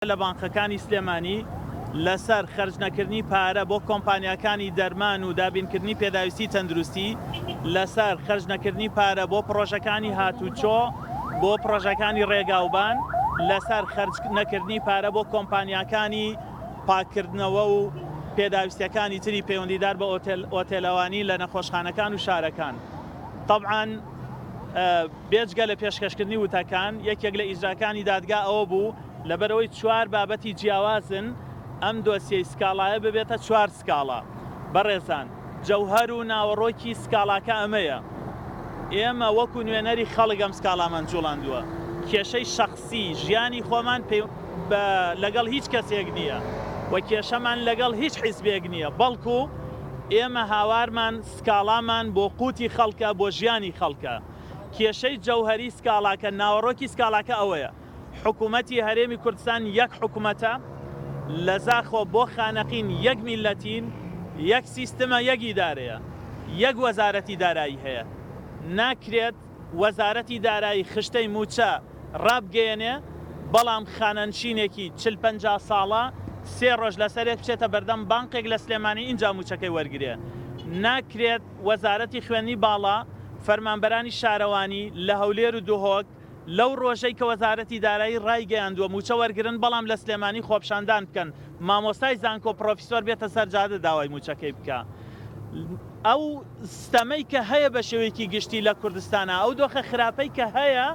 لە بانقەکانی سلێمانی لەسەر خەرجنەکردنی پارە بۆ کۆمپانیاکانی دەرمان و دابینکردنی پێداویستی تەندروستی، لەسەر خەرجنەکردنی پارە بۆ پڕۆژەکانی هاتوچۆ، بۆ پڕۆژەکانی ڕێگاوبان، لەسەر خەرجنەکردنی پارە بۆ کۆمپانیاکانی پاککردنەوە و پێداویستیەکانی تری پەیوەندیدار بە ئۆتێلەوانی لە نەخۆشخانەکان و شارەکان. تەبعەن بێجگە لە پێشکەشکردنی وتەکان، یەکێک لە ئیجراکانی دادگا ئەوە بوو، لەبەرئەوەی چوار بابەتی جیاوازن، ئەم دۆسیەی سکاڵایە ببێتە چوار سکاڵا. بەڕێزان، جەوهەر و ناوەڕۆکی سکاڵاکە ئەمەیە. ئێمە وەکو نوێنەری خەڵک ئەم سکاڵامان جوڵاندووە. کێشەی شەخسی ژیانی خۆمان لەگەڵ هیچ کەسێک نییە و کێشەمان لەگەڵ هیچ حیزبێک نییە، بەڵکو ئێمە هاوارمان، سکاڵامان بۆ قوتی خەڵکە، بۆ ژیانی خەڵکە. کێشەی جەوهەری سکاڵاکە، ناوەڕۆکی سکاڵاکە ئەوەیە، حکومەتی هەرێمی کوردستان یەک حکومەتە، لە زاخۆ بۆ خانەقین یەک میللەتین، یەک سیستمە، یەک ئیدارەیە، یەک وەزارەتی دارایی هەیە. ناکرێت وەزارەتی دارایی خشتەی مووچە ڕابگەیەنێ، بەڵام خانەنشینێکی 40 50 ساڵە سێ ڕۆژ لەسەرێک بچێتە بەردەم بانقێک لە سلێمانی ئینجا مووچەکەی وەرگرێ. ناکرێت وەزارەتی خوێندنی باڵا، فەرمانبەرانی شارەوانی لە هەولێر و دهۆک لەو ڕۆژەی کە وەزارەتی دارایی ڕایگەیاندووە مووچە وەرگرن بەڵام لە سلێمانی خۆپشاندان بکەن مامۆستای زانکۆ پڕۆفیسۆر بێتە سەر جادە داوای مووچەکەی بکا ئەو ستەمەی کە هەیە بە شێوەیەکی گشتی لە کوردستانا ئەو دۆخە خراپەی کە هەیە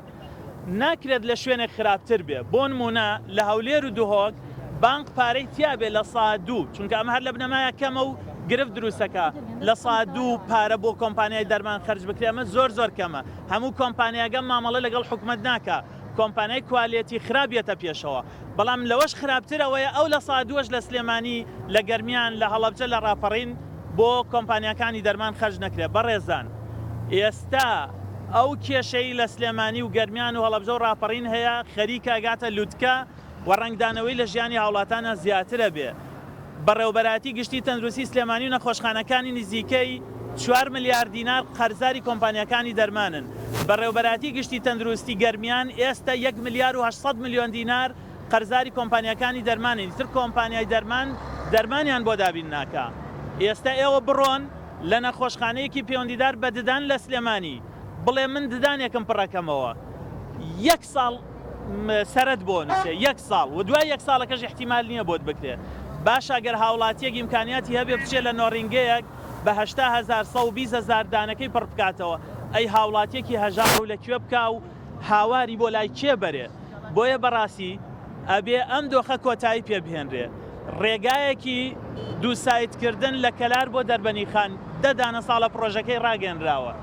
ناکرێت لە شوێنێک خراپتر بێ بۆنمونە لە هەولێر و دهۆک بانق پارەی تیابێ 2%، چونکە ئەمە هەر لە بنەمایا کەمە و گرفت دروستەکا، 2% پارە بۆ کۆمپانیای دەرمان خەرج بکرێ ئەمە زۆر زۆر کەمە، هەموو کۆمپانیاگە مامەڵە لەگەڵ حکومەت ناکا، کۆمپانیای کوالێتی خراپ یەتە پێشەوە، بەڵام لەوەش خراپتر ئەوەیە ئەو لە سا دووەش لە سلێمانی، لە گەرمیان، لە هەڵەبجە، لە ڕاپەڕین بۆ کۆمپانیاکانی دەرمان خەرج نەکرێ. بەڕێزان ئێستا ئەو کێشەی لە سلێمانی و گەرمیان و هەڵەبجە و ڕاپەڕین هەیە خەریکە ئەگاتە لوتکە، و ڕەنگدانەوەی لە ژیانی هاوڵاتانا زیاترە بێ. بەڕێوەبەرایەتی گشتی تەندروستی سلێمانی و نەخۆشخانەکانی نزیکەی چوار ملیار دینار قەرزاری کۆمپانیاکانی دەرمانن. بەڕێوەبەرایەتی گشتی تەندروستی گەرمیان ئێستە یەک ملیار و 800 ملیۆن دینار قەرزاری کۆمپانیاکانی دەرمانن، ئیتر کۆمپانیای دەرمان دەرمانیان بۆ دابین ناکا. ئێستە ئێوە بڕۆن لە نەخۆشخانەیەکی پەیوەندیدار بە ددان لە سلێمانی بڵێ من ددانێکم پڕەکەمەوە یەک ساڵ سەرت بۆ نوسێ یەک ساڵ و دوای یەک ساڵەکەش ئیحتیمال نیە بۆت بکرێ باشە گەر هاوڵاتیەک ئیمکانیاتی هەبێ بچێ لە نۆڕینگەیەک بە 80 هەزار 120 هەزار دانەکەی پڕ بکاتەوە ئەی هاوڵاتیەکی هەژار ڕوو لە کوێ بکا و هاواری بۆ لای کێ بەرێ بۆیە بەڕاستی ئەبێ ئەم دۆخە کۆتایی پێ بهێنرێ ڕێگایەکی دووسایدکردن لە کەلار بۆ دەربەنیخان دە دانە ساڵە پڕۆژەکەی ڕاگەیەنراوە.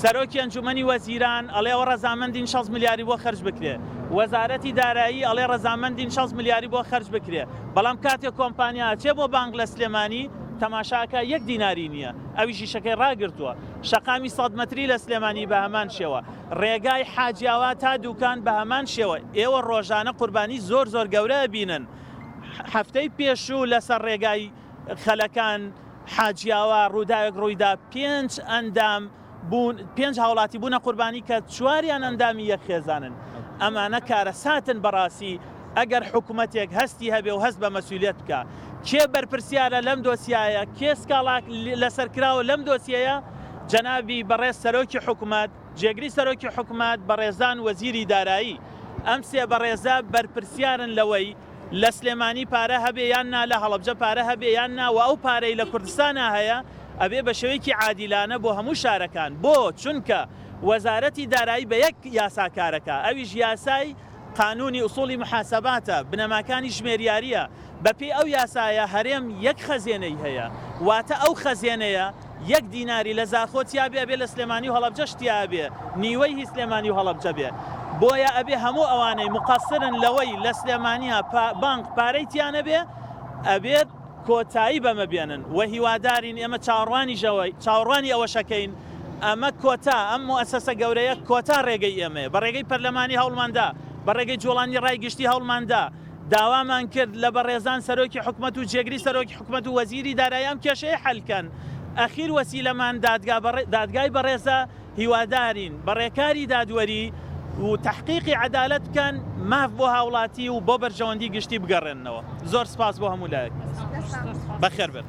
سەرۆکی ئەنجومەنی وەزیران ئەڵێ ئەوە ڕەزامەندین 60 ملیاری بۆ خەرج بکرێ. وەزارەتی دارایی ئەڵێ ڕەزامەندین 60 ملیاری بۆ خەرج بکرێ. بەڵام کاتێ کۆمپانیا ئەچێ بۆ بانق لە سلێمانی تەماشا ئەکا یەک دیناری نییە. ئەویش ئیشەکەی ڕاگرتووە. شەقامی سەد مەتری لە سلێمانی بە هەمان شێوە. ڕێگای حاجیاوا تا دوکان بە هەمان شێوە. ئێوە ڕۆژانە قوربانی زۆر زۆر گەورە ئەبینن. هەفتەی پێشوو لەسەر ڕێگای خەلەکان حاجیاوا ڕووداوێک ڕوویدا پێنج ئەندام بوون پێنج هاوڵاتی بوونە قوربانی کە چواریان ئەندامی یەک خێزانن ئەمانە کارەساتن بەڕاستی ئەگەر حکومەتێک هەستی هەبێ و هەست بە مەسولیەت بکا کێ بەرپرسیارە لەم دۆسیایە کێ سکاڵا لەسەر کراوە لەم دۆسیەیە جەنابی بەڕێز سەرۆکی حکومەت جێگری سەرۆکی حکومەت، بەڕێزان وەزیری دارایی، ئەم سێ بەڕێزە بەرپرسیارن لەوەی لە سلێمانی پارە هەبێ یان نا، لە هەڵەبجە پارە هەبێ یان نا و ئەو پارەی لە کوردستانا هەیە ئەبێ بە شێوەیەکی عادیلانە بۆ هەموو شارەکان، بۆ؟ چونکە وەزارەتی دارایی بە یەک یاسا کارەکا ئەویش یاسای قانونی ئوسوڵی موحاسەباتە، بنەماکانی ژمێریارییە، بەپێی ئەو یاسایە هەرێم یەک خەزێنەی هەیە، واتە ئەو خەزێنەیە یەک دیناری لە زاخۆ تیابێ ئەبێ لە سلێمانی و هەڵەبجەش تیابێ، نیوەی هی سلێمانی و هەڵەبجە بێ. بۆیە ئەبێ هەموو ئەوانەی موقەسرن لەوەی لە سلێمانیا بانق پارەی تیانەبێ ئەبێت کۆتایی بەمە بێنن و هیوادارین ئێمە چاوەڕوانی ئەوەشەکەین ئەمە کۆتا، ئەم موئەسەسە گەورەیە کۆتا ڕێگەی ئێمەیە. بە ڕێگەی پەرلەمانی هەوڵمان دا، بە ڕێگەی جوڵانی ڕای گشتی هەوڵمان دا، داوامان کرد لە بەڕێزان سەرۆکی حکومەت و جێگری سەرۆکی حکومەت و وەزیری دارایی ئەم کێشەیە حەل کەن. ئەخیر وەسیلەمان دادگا دادگای بەڕێزە، هیوادارین بە ڕێکاری دادوەری و تەحقیقی عەدالەت بکەن. ماف بۆ هاوڵاتی و بۆ بەرژەوەندی گشتی بگەڕێننەوە. زۆر سپاس بۆ هەموو لایەک. بەخێر بێن.